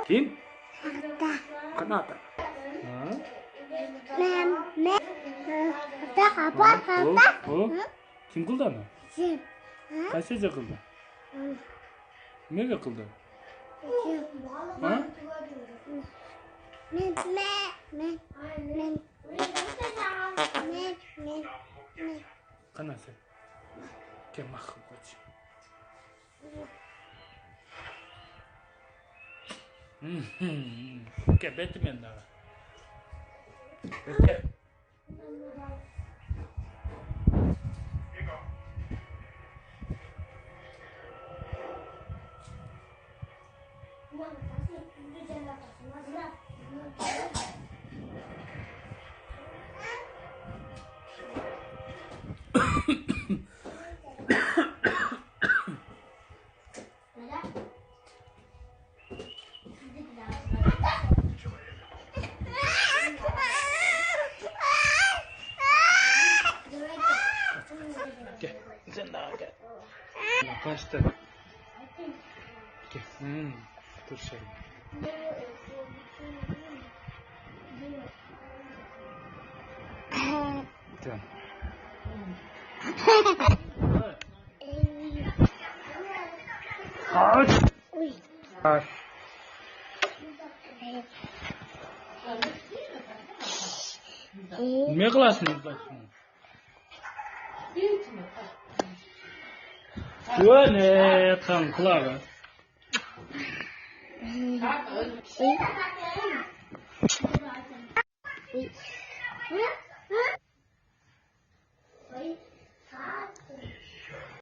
Ким? Кана ата? Ким кылды аны? Кайсы эже кылды? Эмнеге кылды? Кана сен? Кел, мах кылып койчу. Кел, бети менен дагы. Бетке. Gel. Sen daha gel. Kaçtı. Gel. Dur şöyle. Tamam. Kaç. Kaç. Эмне кыласың? Жөн аткан кулагы.